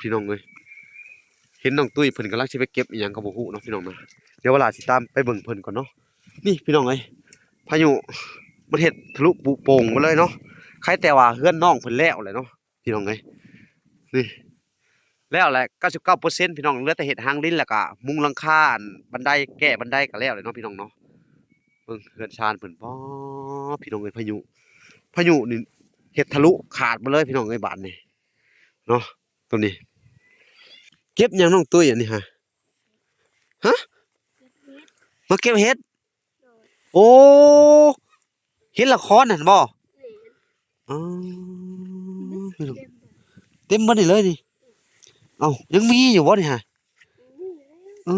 ພີ່ນ້ອງເອີຍ ເຫັນນ້ອງຕຸ້ຍເພິ່ນກຳລັງຊິໄປເກັບອີ່ຫຍັງກໍບໍ່ຮູ້ເນາະ ພີ່ນ້ອງນະ. ດຽວວາລາຊິຕາມໄປເບິ່ງເພິ່ນກ່ອນເນາະ. ນີ້ ພີ່ນ້ອງເອີຍ ພາຍຸມັນເຮັດທະລຸປຸໂປ່ງມາເລີຍເນາະ. ໃຄແຕ່ວ່າເຮືອນນ້ອງເພິ່ນແລ້ວແຫຼະເນາະ ພີ່ນ້ອງເອີຍ. ນີ້ ແລ້ວແຫຼະ ເກົ້າສິບເກົ້າເປີເຊັນ ພີ່ນ້ອງ. ເຫຼືອແຕ່ເຮັດຮາງດິນ ແລ້ວກະມຸງຫຼັງຄາ ອັນ ບັນໄດ ແກ້ບັນໄດກະແລ້ວແຫຼະເນາະ ພີ່ນ້ອງເນາະ. ເບິ່ງເຮືອນຊານເພິ່ນ ປາ ພີ່ນ້ອງເອີຍ ພາຍຸ ພາຍຸນີ້ເຮັດທະລຸຂາດມາເລີຍ ພີ່ນ້ອງເອີຍ ບາດນີ້ເນາະ. ໂຕນີ້ ເກັບຫຍັງນ້ອງຕຸ້ຍອັນນີ້ຫະ? ຮະ? ມາເກັບເຫັດ? ໂອ້ ເຫັດລະຄອນຫັ້ນບໍ່? ອໍ ເຕັມເບິດນີ້ເລີຍນີ້. ເອົ້າ ຍັງມີຢູ່ບໍ່ນີ້ຫະ? ອໍ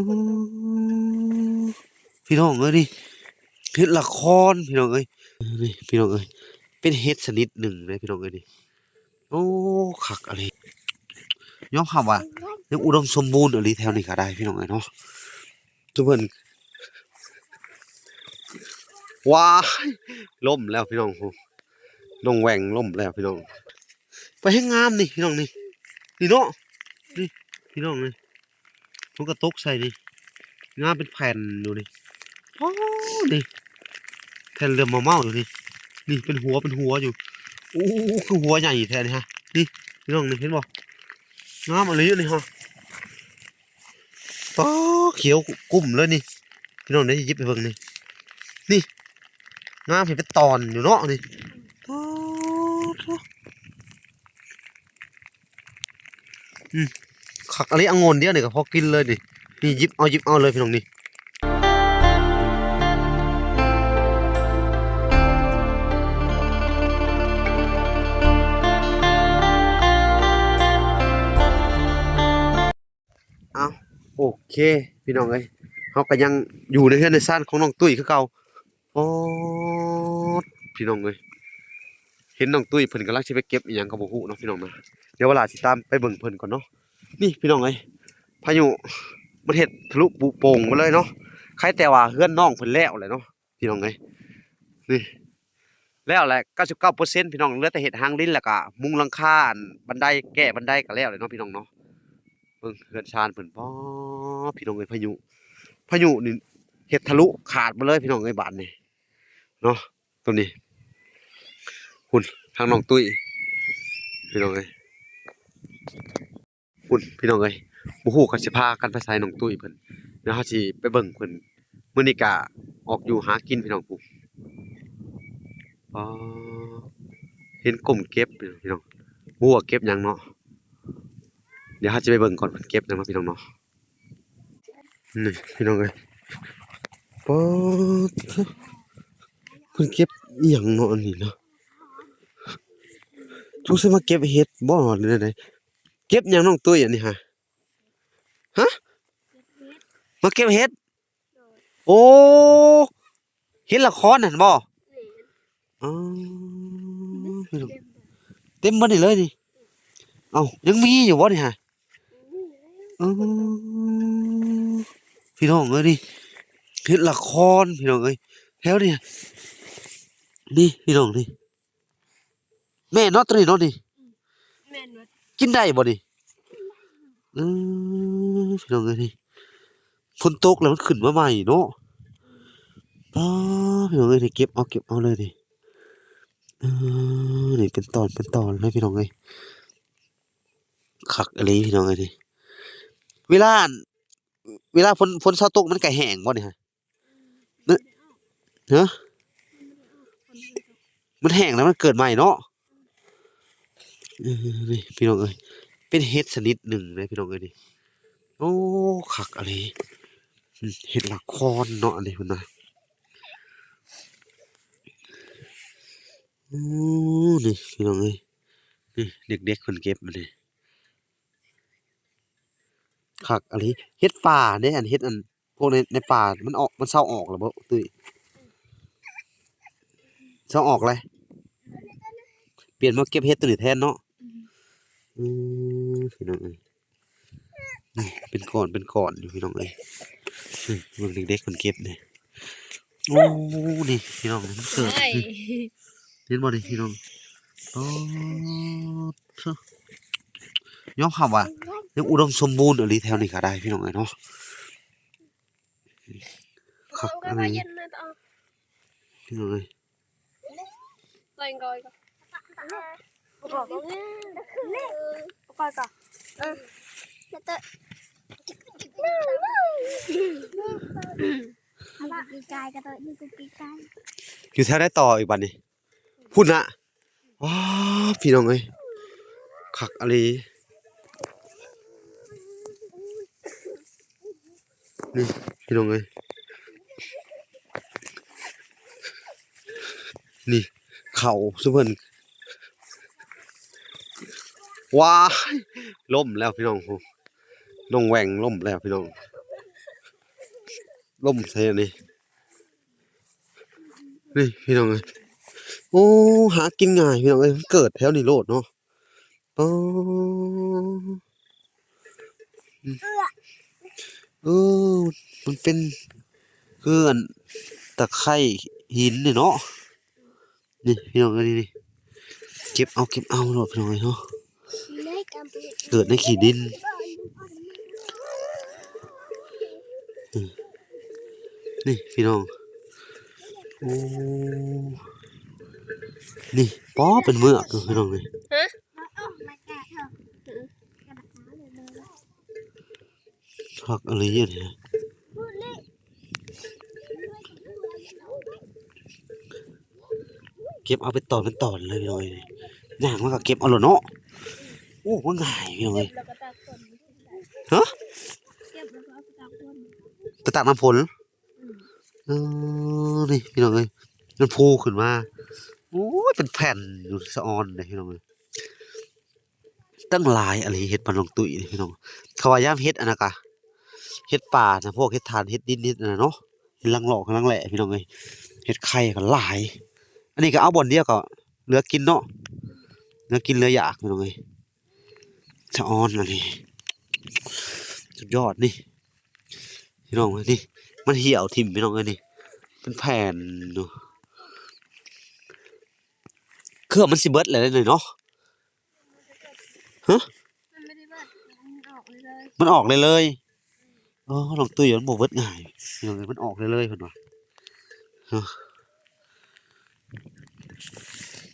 ພີ່ນ້ອງເອີຍ ນີ້ເຫັດລະຄອນ ພີ່ນ້ອງເອີຍ. ນີ້ ພີ່ນ້ອງເອີຍ ເປັນເຫັດຊະນິດໜຶ່ງເດ້ ພີ່ນ້ອງເອີຍ ນີ້. ໂອ້ ຄັກອີ່ຫຼີ ຍອມຮັບວ່າຍັງອຸດົມສົມບູນອີ່ຫຼີແຖວນີ້ກະໄດ້ ພີ່ນ້ອງເອີຍເນາະ. ທຸກຄົນ ວ້າຍ ລົ້ມແລ້ວພີ່ນ້ອງ ນ້ອງແຫວ່ງລົ້ມແລ້ວພີ່ນ້ອງ. ໄປແຮງງາມນີ້ພີ່ນ້ອງນີ້ ນີ້ເນາະ ນີ້ພີ່ນ້ອງນີ້ ມັນກະຕົກໃສ່ນີ້ ງາມເປັນແຜ່ນຢູ່ນີ້. ໂອ້ ນີ້ແຜ່ນເຫຼືອມເມົາໆຢູ່ນີ້ ນີ້ເປັນຫົວເປັນຫົວຢູ່. ໂອ້ ຄືຫົວໃຫຍ່ແທ້ນີ້ຫະ ນີ້ພີ່ນ້ອງນີ້ ເຫັນບໍ່? ງາມອີ່ຫຼີນີ້ຫະ. ປາ ຂຽວກຸ້ມເລີຍນີ້ ພີ່ນ້ອງ ດຽວຊິຫຍິບໃຫ້ເບິ່ງນີ້ ນີ້ ງາມ ເຫັນເປັນຕອນຢູ່ເນາະນີ້. ປາ ໂທ້ ອືມ ຄັກອີ່ຫຼີ ອະງົ່ນດຽວນີ້ກະພໍກິນເລີຍນີ້. ນີ້ ຫຍິບເອົາ ຫຍິບເອົາເລີຍ ພີ່ນ້ອງນີ້. ເອົ້າ ໂອເຄ ພີ່ນ້ອງເອີຍ ເຮົາກະຍັງຢູ່ໃນເຮືອນໃນຊານຂອງນ້ອງຕຸ້ຍຄືເກົ່າ. ໂອ້ ພີ່ນ້ອງເອີຍ ເຫັນນ້ອງຕຸ້ຍເພິ່ນກຳລັງຊິໄປເກັບອີ່ຫຍັງກໍບໍ່ຮູ້ເນາະ ພີ່ນ້ອງນະ. ດຽວວາລາຊິຕາມໄປເບິ່ງເພິ່ນກ່ອນເນາະ. ນີ້ ພີ່ນ້ອງເອີຍ ພາຍຸມັນເຮັດທະລຸປຸໂປ່ງມາເລີຍເນາະ. ໃຄແຕ່ວ່າເຮືອນນ້ອງເພິ່ນແລ້ວແຫຼະເນາະ ພີ່ນ້ອງເອີຍ ນີ້ ແລ້ວແຫຼະ ເກົ້າສິບເກົ້າເປີເຊັນ ພີ່ນ້ອງ. ເຫຼືອແຕ່ເຮັດຮາງດິນ ແລ້ວກະມຸງຫຼັງຄາ ອັນ ບັນໄດ ແກ້ບັນໄດກະແລ້ວແຫຼະເນາະ ພີ່ນ້ອງເນາະ. ເບິ່ງເຮືອນຊານເພິ່ນ ປາ ພີ່ນ້ອງເອີຍ ພາຍຸ ພາຍຸນີ້ເຮັດທະລຸຂາດມາເລີຍ ພີ່ນ້ອງເອີຍ ບາດນີ້ເນາະ. ໂຕນີ້ ພຸ້ນ ທາງນ້ອງຕຸ້ຍ ພີ່ນ້ອງເອີຍ. ພຸ້ນ ພີ່ນ້ອງເອີຍ ບໍ່ຮູ້ເຂົາຊິພາກັນໄປໃສ ນ້ອງຕຸ້ຍເພິ່ນ. ດຽວເຮົາຊິໄປເບິ່ງເພິ່ນ ມື້ນີ້ກະອອກຢູ່ຫາກິນ ພີ່ນ້ອງ. ພຸ້ນ ອໍ ເຫັນກົ້ມເກັບ ພີ່ນ້ອງ ບໍ່ຮູ້ວ່າເກັບຫຍັງເນາະ. ດຽວເຮົາຊິໄປເບິ່ງກ່ອນ ເພິ່ນເກັບຫຍັງເນາະ ພີ່ນ້ອງເນາະ. ນີ້ ພີ່ນ້ອງເອີຍ ປາ ເພິ່ນເກັບອີ່ຫຍັງເນາະ ອັນນີ້ເນາະ. ສົງໄສມາເກັບເຫັດບໍ່ ຫຼືແນວໃດ? ເກັບຫຍັງນ້ອງຕຸ້ຍອັນນີ້ຫະ? ຮະ? ມາເກັບເຫັດ? ໂອ້ ເຫັດລະຄອນຫັ້ນບໍ່? ອໍ ເຕັມເບິດນີ້ເລີຍນີ້. ເອົ້າ ຍັງມີຢູ່ບໍ່ນີ້ຫະ? ອໍ ພີ່ນ້ອງເອີຍ ນີ້ເຫັດລະຄອນ ພີ່ນ້ອງເອີຍ ແຖວນີ້. ນີ້ ພີ່ນ້ອງນີ້ ແມ່ນເນາະ ໂຕນີ້ເນາະນີ້. ແມ່ນເບິດ. ກິນໄດ້ບໍ່ນີ້? ເອີ ພີ່ນ້ອງເອີຍ ນີ້ ຝົນຕົກແລ້ວມັນຂຶ້ນມາໃໝ່ເນາະ. ປາ ພີ່ນ້ອງເອີຍ ນີ້ເກັບເອົາ ເກັບເອົາເລີຍນີ້. ເອີ ນີ້ເປັນຕອນເປັນຕອນເລີຍ ພີ່ນ້ອງເອີຍ ຄັກອີ່ຫຼີ ພີ່ນ້ອງເອີຍ ນີ້. ເວລາ ເວລາຝົນ ຝົນເຊົາຕົກມັນກະແຫ້ງບໍ່ນີ້ຫະ? ເນາະ ຮະ? ມັນແຫ້ງແລ້ວມັນເກີດໃໝ່ເນາະ. ເອີ ນີ້ ພີ່ນ້ອງເອີຍ ເປັນເຫັດຊະນິດໜຶ່ງເດ້ ພີ່ນ້ອງເອີຍ ນີ້. ໂອ້ ຄັກອີ່ຫຼີ ອືມ ເຫັດລະຄອນເນາະ ອັນນີ້ພຸ້ນນະ. ໂອ້ ນີ້ ພີ່ນ້ອງເອີຍ ນີ້ ເດັກໆເພິ່ນເກັບອັນນີ້. ຄັກອີ່ຫຼີ ເຫັດປ່າເດ້ ອັນເຫັດ ອັນ ພວກໃນ ໃນປ່າມັນອອກ ມັນເຊົາອອກແລ້ວບໍ່ຕຸ້ຍ? ເຊົາອອກແລ້ວ ປ່ຽນມາເກັບເຫັດໂຕນີ້ແທນເນາະ. ອືມ ອືມ ພີ່ນ້ອງເອີຍ ນີ້ເປັນກ້ອນເປັນກ້ອນຢູ່ ພີ່ນ້ອງເອີຍ. ນີ້ເບິ່ງເດັກໆເພິ່ນເກັບນີ້. ໂອ້ ນີ້ພີ່ນ້ອງ ມັນເກີດ ເຫັນບໍ່ນີ້ພີ່ນ້ອງ? ໂອ້ ຍອມຮັບວ່າ ຍັງອຸດົມສົມບູນອີ່ຫຼີແຖວນີ້ກໍໄດ້ ພີ່ນ້ອງເອີຍເນາະ. ຄັກ ເອົາ ອັນນີ້ ເອົາ ພີ່ນ້ອງເອີຍ. ຢູ່ແຖວໃດຕໍ່ອີກບັດນີ້? ພຸ້ນນະ. ວ້າ ພີ່ນ້ອງເອີຍ ຄັກອີ່ຫຼີ. ນີ້ ພີ່ນ້ອງເອີຍ ນີ້ ເຂົ້າຊຸມເພິ່ນ. ວ້າຍ ລົ້ມແລ້ວພີ່ນ້ອງ. ນ້ອງແຫວ່ງລົ້ມແລ້ວພີ່ນ້ອງ ລົ້ມໃສ່ອັນນີ້. ນີ້ພີ່ນ້ອງເອີຍ ໂອ້ ຫາກິນງ່າຍພີ່ນ້ອງເອີຍ ມັນເກີດແຖວນີ້ໂລດເນາະ. ອໍ ເອີ ມັນເປັນຄືອັນຕະໄຄຫີນນີ້ເນາະ. ນີ້ພີ່ນ້ອງເອີຍ ນີ້ ນີ້ ເກັບເອົາ ເກັບເອົາໂລດພີ່ນ້ອງເອີຍເນາະ. ເກີດໃນຂີ້ດິນ. ນີ້ພີ່ນ້ອງ ໂອ້ ນີ້ ປໍ ເປັນເມືອກຢູ່ພີ່ນ້ອງເອີຍ. ຮະ? ຄັກອີ່ຫຼີນີ້ ເກັບເອົາເປັນຕອນເປັນຕອນເລີຍພີ່ນ້ອງເອີຍ. ຍ່າງມາກໍເກັບເອົາໂລດເນາະ. ໂອ້ ມັນງ່າຍພີ່ນ້ອງເອີຍ. ຮະ? ໄປຕາກນ້ຳຝົນ. ເອີ ນີ້ພີ່ນ້ອງເອີຍ ມັນຟູຂຶ້ນມາ. ໂອ້ຍ ເປັນແຜ່ນຢູ່ ສະອອນເດ້ພີ່ນ້ອງເອີຍ. ຕັ້ງຫຼາຍອີ່ຫຼີ ເຫັດບ້ານນ້ອງຕຸ້ຍນີ້ພີ່ນ້ອງ. ເຂົາວ່າຍາມເຫັດອັນນັ້ນກະ ເຫັດປ່ານະ ພວກເຫັດຖ່ານ ເຫັດດິນ ເຫັດອັນນັ້ນເນາະ ເຫັດລັງຫຼອກ ເຫັດລັງແຫຼະພີ່ນ້ອງເອີຍ. ເຫັດໄຂ່ກໍຫຼາຍ. ອັນນີ້ກໍເອົາບ່ອນດຽວກໍເຫຼືອກິນເນາະ ເຫຼືອກິນເຫຼືອຢາກພີ່ນ້ອງເອີຍ. ສະອອນອັນນີ້ ສຸດຍອດນີ້ພີ່ນ້ອງເອີຍ. ນີ້ ມັນຫ່ຽວຖິ້ມພີ່ນ້ອງເອີຍ ນີ້ ເປັນແຜ່ນຢູ່. ເຄືອມັນຊິເບິດແລ້ວເດ້ນີ້ເນາະ. ຮະ? ມັນບໍ່ໄດ້ເບິດ ມັນອອກເລີຍໆ. ມັນອອກເລີຍໆ. ອໍ ນ້ອງຕຸ້ຍ ມັນບໍ່ເບິດງ່າຍພີ່ນ້ອງເອີຍ ມັນອອກເລີຍໆ ເພິ່ນວ່າ. ຮະ?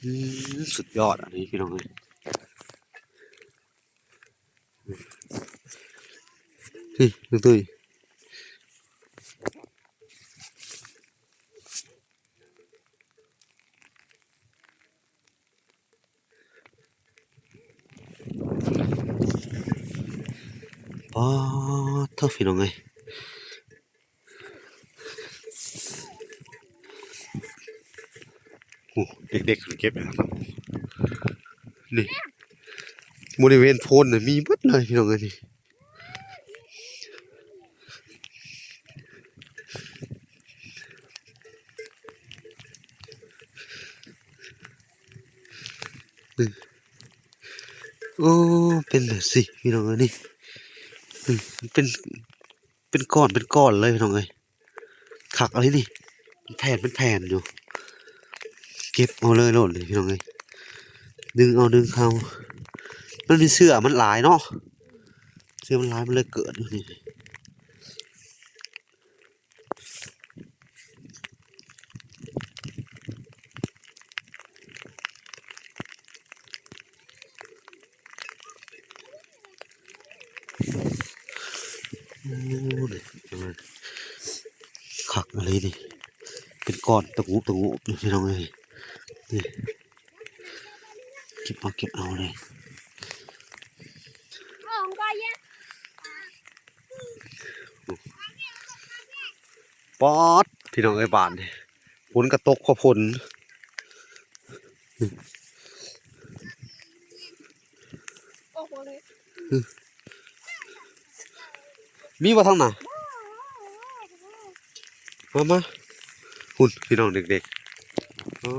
ອືມ ສຸດຍອດອັນນີ້ພີ່ນ້ອງເອີຍ. ນີ້ ນ້ອງຕຸ້ຍ. ປາດໂທ້ ພີ່ນ້ອງເອີຍ ໂອ້ ເດັກໆ ເກັບ ນີ້ ບໍລິເວນໂພນນະ ມີເບິດເລີຍ ພີ່ນ້ອງເອີຍ ນີ້. ໂອ້ ເປັນຈັ່ງຊີ້ພີ່ນ້ອງເອີຍ ນີ້ ເປັນ ເປັນກ້ອນເປັນກ້ອນເລີຍພີ່ນ້ອງເອີຍ. ຄັກອີ່ຫຼີນີ້ ເປັນແຜ່ນເປັນແຜ່ນຢູ່. ເກັບເອົາເລີຍໂລດນີ້ພີ່ນ້ອງເອີຍ ດຶງເອົາດຶງເຂົ້າ. ມັນມີເຊື້ອມັນຫຼາຍເນາະ ເຊື້ອມັນຫຼາຍ ມັນເລີຍເກີດຢູ່ນີ້. ໂອ້ ນີ້ ຄັກອີ່ຫຼີນີ້ ເປັນກ້ອນຕະງຸຕະງຸຢູ່ພີ່ນ້ອງເອີຍ. ນີ້ ເກັບເອົາ ເກັບເອົາເລີຍ. ປອດ ພີ່ນ້ອງເອີຍ ບາດນີ້ ຝົນກໍຕົກ ຂໍຝົນ. ມີບໍ່ທາງໜ້າ? ມາ ມາ ພຸ້ນ ພີ່ນ້ອງເດັກໆ. ອໍ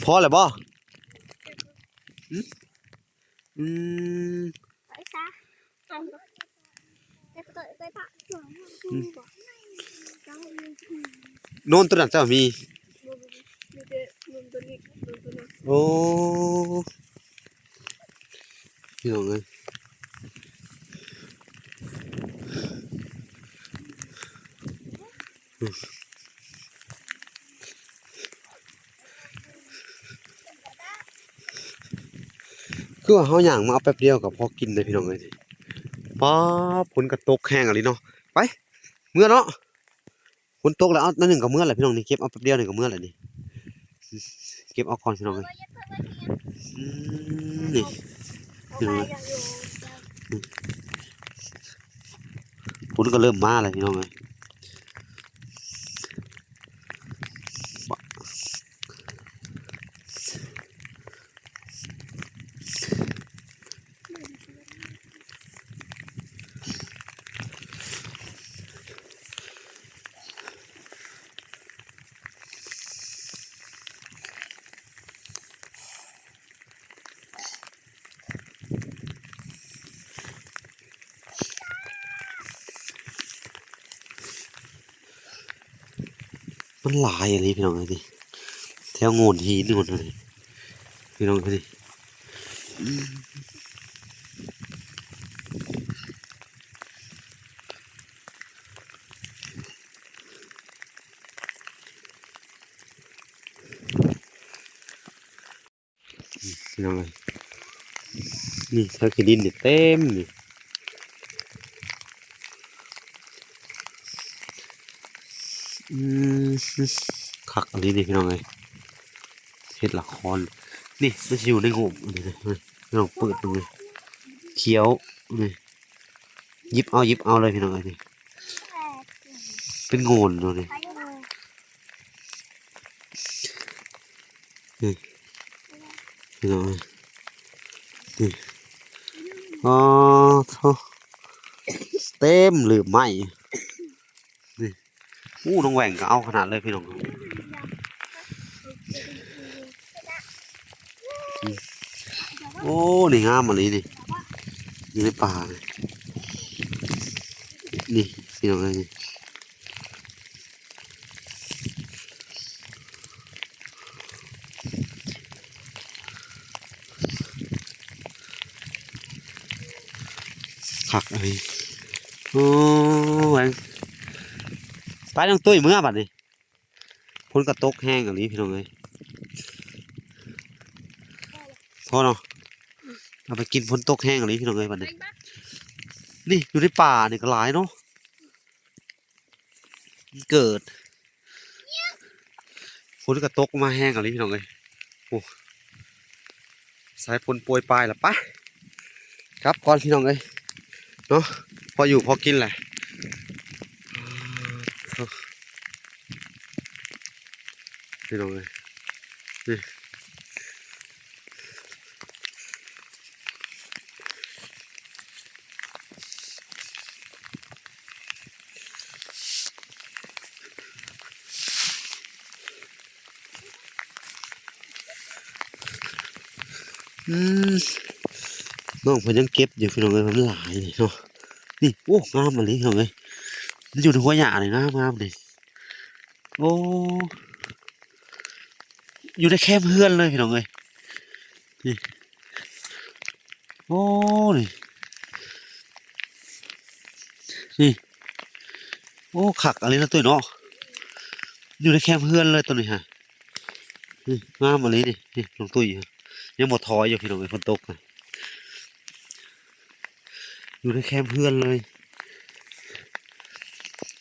ພໍແລ້ວບໍ່? ອື ອືມ ໂນນຕົວນັ້ນເຈົ້າມີ? ບໍ່ ບໍ່ ມີແຕ່ໂນນຕົວນີ້ ໂນນຕົວ ໂອ້ ພີ່ນ້ອງເອີຍ ຄືວ່າເຮົາຍ່າງມາເອົາແປັບດຽວກໍພໍກິນເດ້ພີ່ນ້ອງເອີຍ. ປ້າ ຝົນກໍຕົກແຮງອີ່ຫຼີເນາະ. ໄປ ເມືອເນາະ. ຝົນຕົກແລ້ວ ເອົາໜ້ອຍໜຶ່ງກໍເມືອແຫຼະພີ່ນ້ອງນີ້. ເກັບເອົາແປັບດຽວນີ້ກໍເມືອແຫຼະນີ້. ເກັບເອົາກ່ອນພີ່ນ້ອງເອີຍ. ອືມ ນີ້ພີ່ນ້ອງເອີຍ ຝົນກໍເລີ່ມມາແລ້ວພີ່ນ້ອງເອີຍ. ມັນຫຼາຍອີ່ຫຼີພີ່ນ້ອງເອີຍນີ້ ແຖວໂງ່ນຫີນນີ້ໝົດເລີຍພີ່ນ້ອງເອີຍນີ້. ນີ້ພີ່ນ້ອງເອີຍ ນີ້ ແຖວຂີ້ດິນນີ້ເຕັມນີ້. ອືມ ຄັກອີ່ຫຼີນີ້ພີ່ນ້ອງເອີຍ ເຫັດລະຄອນ. ນີ້ ມັນຊິຢູ່ໃນໂງ່ມນີ້ ພີ່ນ້ອງເປີດເບິ່ງນີ້ ຂຽວນີ້. ຫຍິບເອົາ ຫຍິບເອົາເລີຍພີ່ນ້ອງເອີຍນີ້ ເປັນໂງ່ນເນາະນີ້. ນີ້ພີ່ນ້ອງເອີຍ ນີ້ ອໍ ໂທ້ ເຕັມເລີຍໄມ້ນີ້. ໂອ້ ນ້ອງແຫວ່ງກໍເອົາຂະໜາດເລີຍພີ່ນ້ອງ. ໂອ້ ນີ້ງາມອີ່ຫຼີນີ້ ຢູ່ໃນປ່ານີ້ ນີ້ພີ່ນ້ອງເອີຍນີ້. ຄັກອັນນີ້ ໂອ້ຍ ໄປນ້ອງຕຸ້ຍ ເມືອບັດນີ້. ຝົນກໍຕົກແຮງອີ່ຫຼີພີ່ນ້ອງເອີຍ ພໍເນາະ ເອົາໄປກິນ. ຝົນຕົກແຮງອີ່ຫຼີພີ່ນ້ອງເອີຍບັດນີ້. ນີ້ຢູ່ໃນປ່ານີ້ກໍຫຼາຍເນາະ ເກີດ ຝົນກໍຕົກມາແຮງອີ່ຫຼີພີ່ນ້ອງເອີຍ. ໂອ້ ສາຍຝົນໂປຍປາຍລະ ໄປ ກັບກ່ອນພີ່ນ້ອງເອີຍເນາະ ພໍຢູ່ພໍກິນແຫຼະ. ພີ່ນ້ອງເອີຍ ນີ້ ອືມ ນ້ອງເພິ່ນຍັງເກັບຢູ່ພີ່ນ້ອງເອີຍ ມັນຫຼາຍເນາະ. ນີ້ ໂອ້ ງາມອີ່ຫຼີພີ່ນ້ອງເອີຍ ມັນຢູ່ໃນຫົວຫຍ້ານີ້ ງາມໆນີ້. ໂອ້ ຢູ່ໃນແຄມເຮືອນເລີຍພີ່ນ້ອງເອີຍ ນີ້. ໂອ້ ນີ້ ນີ້ ໂອ້ ຄັກອີ່ຫຼີເນາະຕຸ້ຍເນາະ ຢູ່ໃນແຄມເຮືອນເລີຍໂຕນີ້ຫະ. ນີ້ ງາມອີ່ຫຼີນີ້ ນີ້ນ້ອງຕຸ້ຍ ຍັງບໍ່ຖອຍຢູ່ພີ່ນ້ອງເອີຍ ຝົນຕົກນະ. ຢູ່ໃນແຄມເຮືອນເລີຍ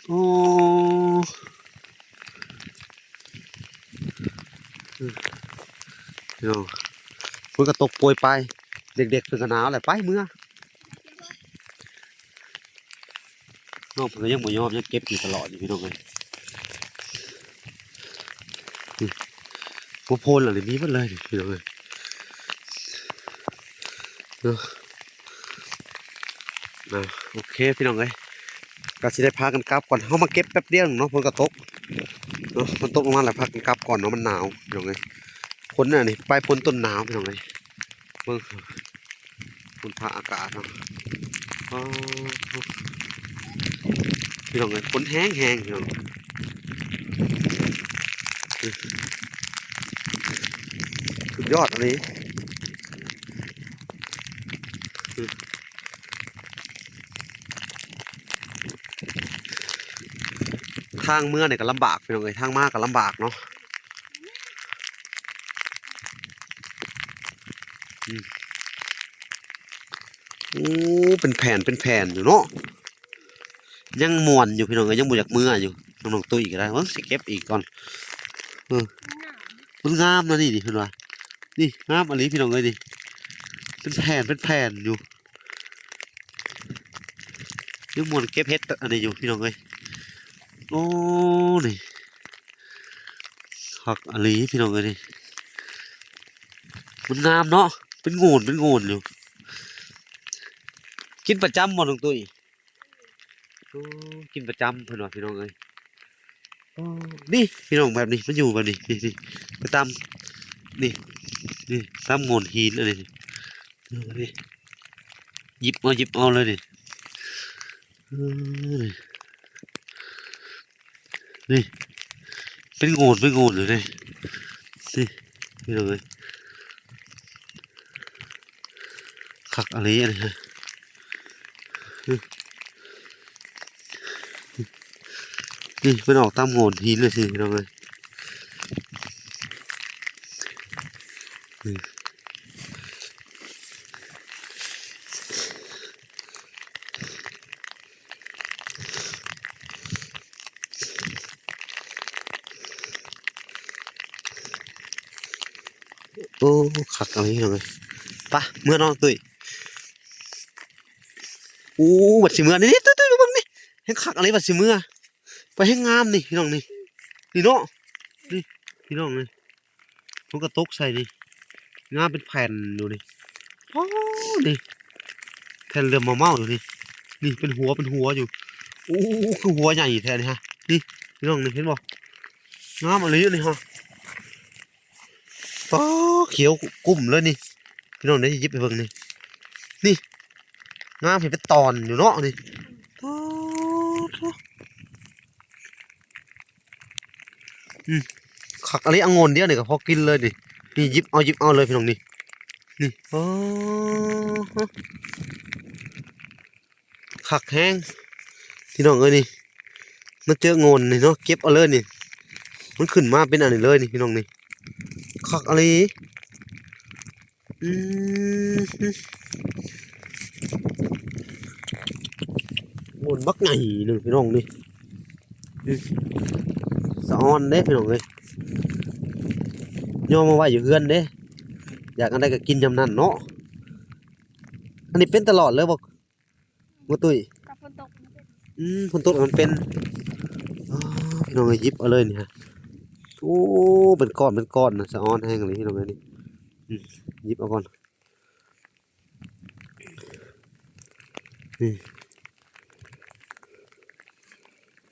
ໂອ້ ເນາະ ຝົນກໍຕົກໂປຍປາຍ ເດັກໆເພິ່ນກໍໜາວແຫຼະ ໄປເມືອ. ນ້ອງເພິ່ນກໍຍັງບໍ່ຍອມ ຍັງເກັບຢູ່ຕະຫຼອດຢູ່ພີ່ນ້ອງເອີຍ. ນີ້ ຫົວໂພນລະນີ້ມີເບິດເລີຍພີ່ນ້ອງເອີຍ ເນາະ. ອ່າ ໂອເຄພີ່ນ້ອງເອີຍ ກໍຊິໄດ້ພາກັນກັບກ່ອນ ເຮົາມາເກັບແປັບດຽວໜຶ່ງເນາະ ຝົນກໍຕົກເນາະ ຝົນຕົກລົງມາແລ້ວ ພາກັນກັບກ່ອນເນາະ ມັນໜາວພີ່ນ້ອງເອີຍ. ຝົນອັນນີ້ ປາຍຝົນຕົ້ນໜາວພີ່ນ້ອງເອີຍ ເບິ່ງ ຝົນຟ້າອາກາດເນາະ. ອໍ ພີ່ນ້ອງເອີຍ ຝົນແຮງໆ ພີ່ນ້ອງ. ສຸດຍອດອີ່ຫຼີ. ທາງເມືອນີ້ກໍລຳບາກ ພີ່ນ້ອງເອີຍ, ທາງມາກໍລຳບາກເນາະ. ອືມ ໂອ້ ເປັນແຜ່ນເປັນແຜ່ນຢູ່ເນາະ. ຍັງມ່ວນຢູ່ ພີ່ນ້ອງເອີຍ, ຍັງບໍ່ຢາກເມືອຢູ່. ນ້ອງ ນ້ອງຕຸ້ຍກໍໄດ້ ເບິ່ງ ຊິເກັບອີກກ່ອນ. ເອີ ມັນງາມນະນີ້ ນີ້ເພິ່ນວ່າ ນີ້ງາມອີ່ຫຼີ ພີ່ນ້ອງເອີຍ. ນີ້ເປັນແຜ່ນເປັນແຜ່ນຢູ່. ຍັງມ່ວນເກັບເຫັດອັນນີ້ຢູ່ ພີ່ນ້ອງເອີຍ. ໂອ້ ນີ້ຄັກອີ່ຫຼີ ພີ່ນ້ອງເອີຍ. ນີ້ມັນງາມເນາະ, ເປັນໂງນເປັນໂງນຢູ່. ກິນປະຈຳບໍ່ ນ້ອງຕຸ້ຍ? ໂອ້ ກິນປະຈຳເພິ່ນວ່າ ພີ່ນ້ອງເອີຍ. ໂອ້ ນີ້ພີ່ນ້ອງ ແບບນີ້ ມັນຢູ່ແບບນີ້ ນີ້ ນີ້ ໄປຕາມ ນີ້ ນີ້ ຕາມໂງນຫີນອັນນີ້ ນີ້ ຫຍິບເອົາ ຫຍິບເອົາເລີຍນີ້. ເອີ ນີ້ ເປັນໂງນ ເປັນໂງນຢູ່ເດ້ ນີ້ ພີ່ນ້ອງເອີຍ. ຄັກອີ່ຫຼີອັນນີ້. ນີ້ ນີ້ ນີ້ ເພິ່ນອອກຕາມໂງນຫີນເລີຍຊີ້ ພີ່ນ້ອງເອີຍ. ນີ້ ໂອ້ ຄັກອີ່ຫຼີ ພີ່ນ້ອງເອີຍ. ໄປ ເມືອນ້ອງຕຸ້ຍ. ໂອ້ ບັດຊິເມືອ ນີ້ ນີ້ ຕຸ້ຍ ຕຸ້ຍ ເບິ່ງນີ້ ແຮ່ງຄັກອີ່ຫຼີ ບັດຊິເມືອ. ໄປ ແຮ່ງງາມນີ້ ພີ່ນ້ອງນີ້ ນີ້ເນາະ ນີ້ ພີ່ນ້ອງນີ້. ຝົນກໍຕົກໃສ່ນີ້ ງາມເປັນແຜ່ນຢູ່ນີ້. ໂອ້ ນີ້ແຜ່ນເຫຼືອມເໝົາໆຢູ່ນີ້ ນີ້ເປັນຫົວເປັນຫົວຢູ່. ໂອ້ ຄືຫົວໃຫຍ່ແທ້ນີ້ຮະ ນີ້ພີ່ນ້ອງນີ້ ເຫັນບໍ່? ງາມອີ່ຫຼີນີ້ຮະ. ປາ ຂຽວກຸ້ມເລີຍນີ້ ພີ່ນ້ອງເດ້ ຫຍິບໃຫ້ເບິ່ງນີ້ ນີ້ ງາມເຫັນເປັນຕອນຢູ່ເນາະນີ້. ປາ ໂທ້ ອືມ ຄັກອີ່ຫຼີ ອະໂງນດຽວນີ້ກໍພໍກິນເລີຍນີ້ ນີ້ ຫຍິບເອົາ ຫຍິບເອົາເລີຍ ພີ່ນ້ອງນີ້ ນີ້ ໂອ້ ຄັກແຮງ ພີ່ນ້ອງເອີຍ. ນີ້ມາເຈີໂງນນີ້ເນາະ ເກັບເອົາເລີຍນີ້ ມັນຂຶ້ນມາເປັນອັນນີ້ເລີຍນີ້ ພີ່ນ້ອງນີ້ ຄັກອີ່ຫຼີ. ອືມ ໂງນບັກໃຫຍ່ໜຶ່ງ ພີ່ນ້ອງນີ້ ອືມ ສະອອນເດ້ ພີ່ນ້ອງເອີຍ. ຍ້ອນມາໄວ້ຢູ່ເຮືອນເດ້ ຢາກອັນໃດກໍກິນຍາມນັ້ນເນາະ. ອັນນີ້ເປັນຕະຫຼອດເລີຍບໍ່? ບໍ່ຕຸ້ຍ ກໍຝົນຕົກມັນເປັນ ອືມ ຝົນຕົກມັນເປັນ. ອໍ ພີ່ນ້ອງເອີຍ ຫຍິບເອົາເລີຍນີ້ຮະ. ໂອ້ ເປັນກ້ອນເປັນກ້ອນນະ ສະອອນແຮງອີ່ຫຼີ ພີ່ນ້ອງເອີຍນີ້. ອືມ ຫຍິບເອົາກ່ອນ ນີ້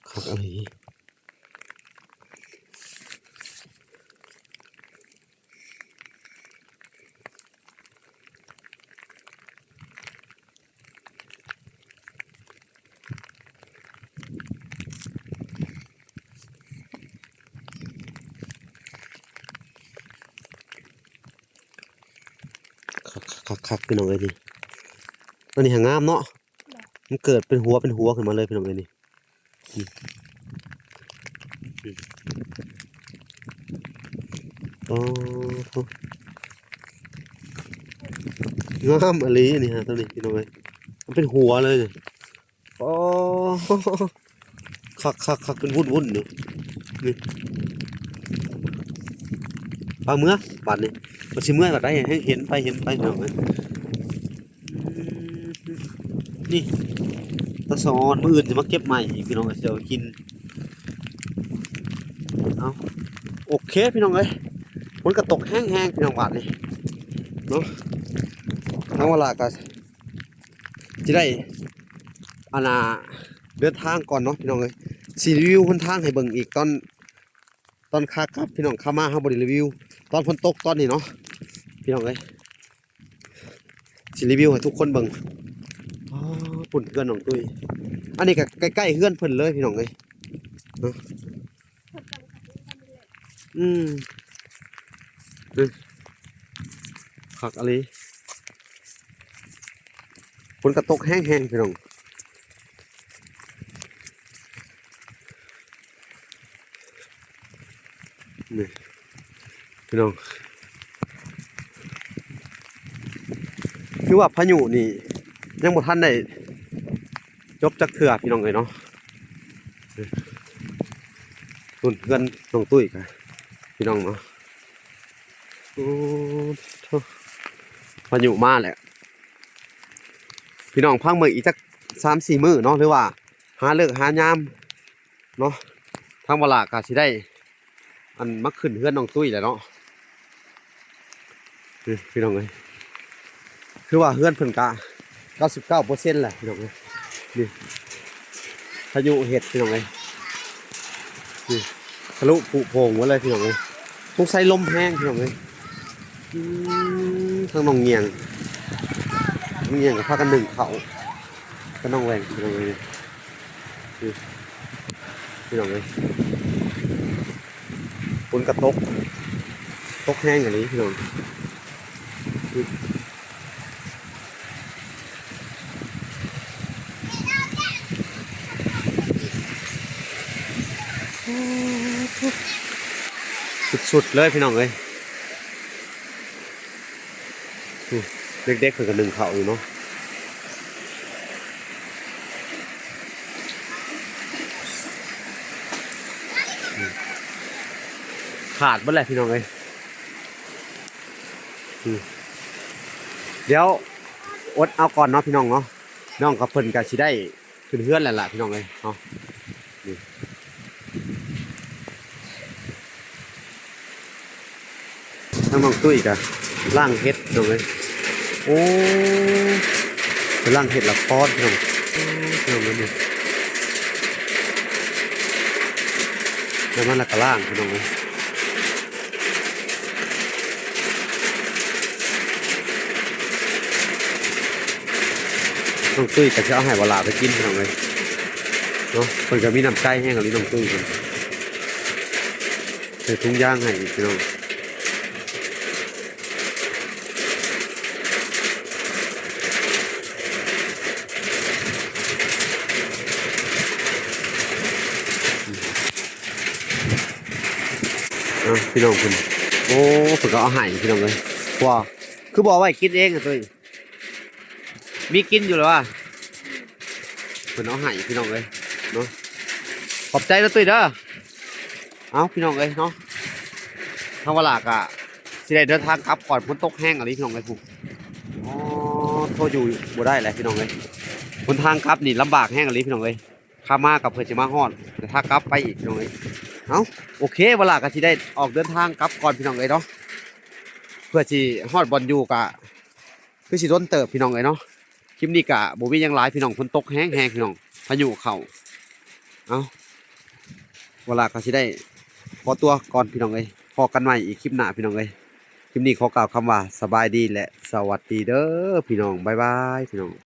ຄັກອີ່ຫຼີ. ຄັກໆໆ ພີ່ນ້ອງເອີຍນີ້. ອັນນີ້ຫາງາມເນາະ ມັນເກີດເປັນຫົວເປັນຫົວຂຶ້ນມາເລີຍ ພີ່ນ້ອງເອີຍນີ້. ອໍ ງາມອີ່ຫຼີນີ້ຮະ ຕົວນີ້ ພີ່ນ້ອງເອີຍ ມັນເປັນຫົວເລີຍນີ້. ອໍ ຄັກໆໆ ເປັນວຸ້ນໆຢູ່ນີ້. ໄປເມືອບາດນີ້ ວ່າຊິເມືອບາດໃດ ໃຫ້ເຫັນໄປ ເຫັນໄປ ພີ່ນ້ອງເອີຍ. ອືມ ນີ້ ຕາສະອອນ ມື້ອື່ນຊິມາເກັບໃໝ່ອີກ ພີ່ນ້ອງເອີຍ ຊິເອົາໄປກິນ. ເອົາ ໂອເຄ ພີ່ນ້ອງເອີຍ ຝົນກໍຕົກແຮງໆ ພີ່ນ້ອງ ບາດນີ້ເນາະ. ທາງວາລາກໍຊິໄດ້ ອັນນ່າ ເດີນທາງກ່ອນເນາະ ພີ່ນ້ອງເອີຍ. ຊິຣີວິວຫົນທາງໃຫ້ເບິ່ງອີກຕອນ ຕອນຂາກັບ ພີ່ນ້ອງ. ຂາມາເຮົາບໍ່ໄດ້ຣີວິວຕອນຝົນຕົກຕອນນີ້ເນາະ ພີ່ນ້ອງເອີຍ. ຊິຣີວິວໃຫ້ທຸກຄົນເບິ່ງ. ອໍ ພຸ້ນເຮືອນນ້ອງຕຸ້ຍ ອັນນີ້ກໍໃກ້ໆເຮືອນເພິ່ນເລີຍ ພີ່ນ້ອງເອີຍເນາະ. ອືມ ອື ຄັກອີ່ຫຼີ. ຝົນກໍຕົກແຮງໆ ພີ່ນ້ອງ. ນີ້ພີ່ນ້ອງ ຄືວ່າພາຍຸນີ້ຍັງບໍ່ທັນໄດ້ຈົບຈັກເທື່ອ ພີ່ນ້ອງເອີຍເນາະ. ພຸ້ນເຮືອນນ້ອງຕຸ້ຍກະ ພີ່ນ້ອງເນາະ. ໂອ້ໂທ້ ພາຍຸມາແລ້ວ ພີ່ນ້ອງ. ພັງເບິ່ງອີກຈັກສາມສີ່ມື້ເນາະ ຫຼືວ່າຫາເລີກຫາຍາມເນາະ ທາງວາລາກະຊິໄດ້ ອັນມາຂຶ້ນເຮືອນນ້ອງຕຸ້ຍແຫຼະເນາະ. ນີ້ພີ່ນ້ອງເອີຍ ຄືວ່າເຮືອນເພິ່ນກະເກົ້າສິບເກົ້າເປີເຊັນແຫຼະ ພີ່ນ້ອງເອີຍ. ນີ້ພາຍຸເຮັດ ພີ່ນ້ອງເອີຍ ນີ້ທະລຸຜຸໂພງໝົດເລີຍ ພີ່ນ້ອງເອີຍ. ສົງໄສລົມແຮງ ພີ່ນ້ອງເອີຍ. ອື ທາງນ້ອງງຽງ ນ້ອງງຽງກໍພາກັນໜຶ້ງເຂົ້າກັບນ້ອງແວ່ງ ພີ່ນ້ອງເອີຍ. ນີ້ພີ່ນ້ອງເອີຍ ຝົນກະຕົກ ຕົກແຮງອີ່ຫຼີ ພີ່ນ້ອງ. ສຸດໆເລີຍ ພີ່ນ້ອງເອີຍ. ອື ເດັກໆເພິ່ນກໍໜຶ້ງເຂົ້າຢູ່ເນາະ. ອື ຂາດເບິດແຫຼະ ພີ່ນ້ອງເອີຍ. ອື ດຽວອົດເອົາກ່ອນເນາະ ພີ່ນ້ອງເນາະ. ນ້ອງກັບເພິ່ນກໍຊິໄດ້ ຂຶ້ນເຮືອນແລ້ວລະ ພີ່ນ້ອງເອີຍເນາະ. ນີ້ ທາງນ້ອງຕຸ້ຍກະລ້າງເຫັດ ພີ່ນ້ອງເອີຍ. ໂອ້ ໄປລ້າງເຫັດລະຄອນ ພີ່ນ້ອງ. ໂອ້ ພີ່ນ້ອງເອີຍ ນີ້ ໄດ້ມາແລ້ວກະລ້າງ ພີ່ນ້ອງເອີຍ. ນ້ອງຕຸ້ຍກໍຊິເອົາໃຫ້ວາລາໄປກິນ ພີ່ນ້ອງເອີຍເນາະ. ເພິ່ນກໍມີນ້ຳໃຈແຮງອີ່ຫຼີ ນ້ອງຕຸ້ຍເພິ່ນ ໃສ່ຖົງຢາງໃຫ້ອີກ ພີ່ນ້ອງ. ເອົາ ພີ່ນ້ອງເພິ່ນ ໂອ້ ເພິ່ນກໍເອົາໃຫ້ ພີ່ນ້ອງເອີຍ. ວ່າ ຄືບໍ່ເອົາໄວ້ກິນເອງອະຕຸ້ຍ? ມີກິນຢູ່ແລ້ວວ່າ ເພິ່ນເອົາໃຫ້ ພີ່ນ້ອງເອີຍເນາະ. ຂອບໃຈເດີຕຸ້ຍເດີ. ເອົາ ພີ່ນ້ອງເອີຍເນາະ ທາງວາລາກະຊິໄດ້ເດີນທາງກັບກ່ອນ. ຝົນຕົກແຮງອີ່ຫຼີ ພີ່ນ້ອງເອີຍ. ໂອ້ ໂທຢູ່ບໍ່ໄດ້ແຫຼະ ພີ່ນ້ອງເອີຍ. ຫົນທາງກັບນີ້ລຳບາກແຮງອີ່ຫຼີ ພີ່ນ້ອງເອີຍ. ຂາມາກໍເພື່ອຊິມາຮອດ ແຕ່ຂາກັບໄປອີກ ພີ່ນ້ອງເອີຍ. ເອົ້າ ໂອເຄ ວາລາກໍຊິໄດ້ອອກເດີນທາງກັບກ່ອນ ພີ່ນ້ອງເອີຍເນາະ. ເພື່ອຊິຮອດບ່ອນຢູ່ກໍຄືຊິດົນເຕີບ ພີ່ນ້ອງເອີຍເນາະ. ຄລິບນີ້ກໍບໍ່ມີຫຍັງຫຼາຍ ພີ່ນ້ອງ. ຝົນຕົກແຮງໆ ພີ່ນ້ອງ ພາຍຸເຂົ້າ. ເອົ້າ ວາລາກໍຊິໄດ້ຂໍຕົວກ່ອນ ພີ່ນ້ອງເອີຍ. ພໍ້ກັນໃໝ່ອີກຄລິບໜ້າ ພີ່ນ້ອງເອີຍ. ຄລິບນີ້ຂໍກ່າວຄຳວ່າສະບາຍດີ ແລະ ສະຫວັດດີເດີ ພີ່ນ້ອງ. ບາຍບາຍ ພີ່ນ້ອງ.